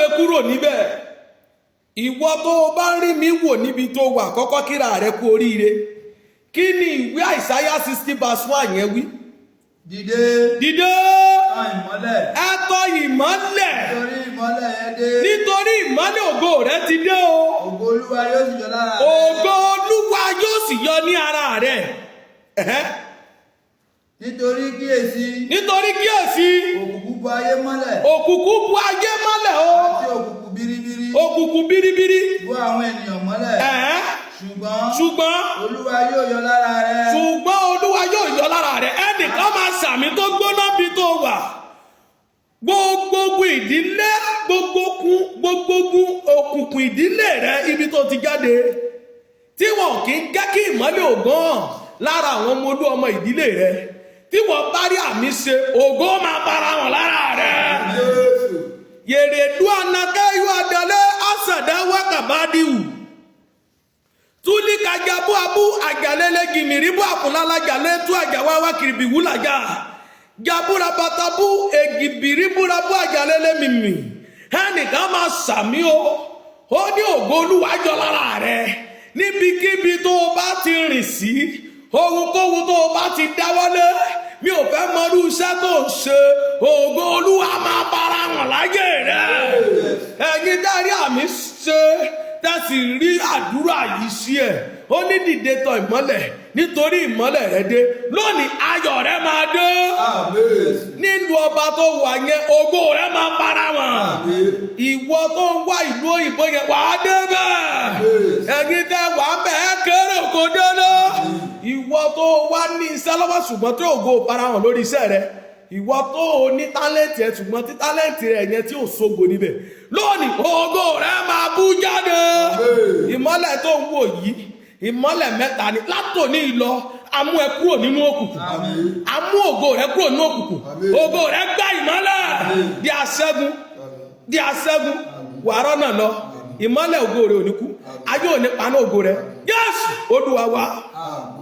Gbé kúrò níbẹ̀. Ìwọ tó o bá ń rí mi wò níbi tó wà, kọ́kọ́ kíra rẹ kú oríire. Kí ni ìwé Àìsáyà 60 verse 1 yẹn wí? Dìde, Dìde, tan ìmọ́lẹ̀, ẹ tọ ìmọ́lẹ̀, nítorí ìmọ́lẹ̀ yẹn dé. Nítorí ìmọ́lẹ̀ ògo rẹ ti dé o. Ògo Olúwa yóò sì yọ lára rẹ. Ògo Olúwa yóò sì yọ ní ara rẹ. Ẹ̀hẹ́. Nítorí kíyèsí, Nítorí kíyèsí, òkùnkùn bo ayé mọ́lẹ̀, òkùnkùn bu ayé mọ́lẹ̀ o, àti òkùnkùn biribiri òkùnkùn biribiri bo àwọn ènìyàn mọ́lẹ̀. Ẹ̀hẹ́. Ṣùgbọ́n Ṣùgbọ́n Olúwa yóò yọ lára rẹ. Ṣùgbọ́n Olúwa yóò yọ lára rẹ. Ẹnìkan máa sàmì tó gbóná bí tó wà. Gbogbogbò ìdílé, gbogbogbò òkùnkùn ìdílé rẹ, ibi tó ti jáde, tí wọn kì í jẹ́ kí ìmọ́lẹ̀ ògo hàn lára àwọn ọmọ olú ọmọ ìdílé rẹ, tí wọ́n bá rí àmì ṣe, ògo máa bára wọn lára rẹ. Yèrèdú anakẹ́yọ adalẹ́ asàdá wákàbádìwù túlíkàjàbú abú àjàlélẹ́ gìmìrìbú àkùnlálàjàlẹ́ tú àjàwáwá kìrìbìwú làjà jabúra bàtàbú ègìbìrìbúrabú àjàlélẹ́ mìmì. Ẹnìkan máa sàmí o. Ó ní ògo Olúwa jọ lára rẹ. Níbikíbi tó o bá ti rìn sí, ohunkóhun tó o bá ti dáwọ́lé, mi ò fẹ́ mọrú iṣẹ́ tó ń ṣe, ògo Olúwa máa bára wọn láyé rẹ. Ẹ̀yin dárí àmì ṣe, tẹ́sí rí àdúrà yìí sí ẹ̀. Ó ní, "Dìde, tọ ìmọ́lẹ̀, nítorí ìmọ́lẹ̀ rẹ dé." Lónìí, ayọ̀ rẹ máa dé. Nílùú ọba tó wà yẹn, ògo rẹ máa para wọn. Ìwọ tó ń wá ìlú òyìnbó yẹn, wàá dé bẹ́ẹ̀. Ẹ̀yin tẹ́ wàá bẹ́ẹ̀ kéré kò délé. Ìwọ tó wá ní iṣẹ́ lọ́wọ́, ṣùgbọ́n tó ògo para wọn lórí iṣẹ́ rẹ, ìwọ tó o ní talent ẹ, ṣùgbọ́n tí talent rẹ yẹn tí ò sógo níbẹ̀, lónìí ògo rẹ máa bú jáde. Ìmọ́lẹ̀ tó ń wò yìí, ìmọ́lẹ̀ mẹ́ta ni. Látòní lọ, amú ẹ kúrò nínú òkùnkùn, amú ògo rẹ kúrò nínú òkùnkùn. Ògo rẹ gbá ìmọ́lẹ̀ di aṣẹ́gun, di aṣẹ́gun. Wàárọ̀ náà lọ, ìmọ́lẹ̀ ògo rẹ ò ní kú, ayé ò ní paná ògo rẹ. Jésù Olúwa wa. Àmín.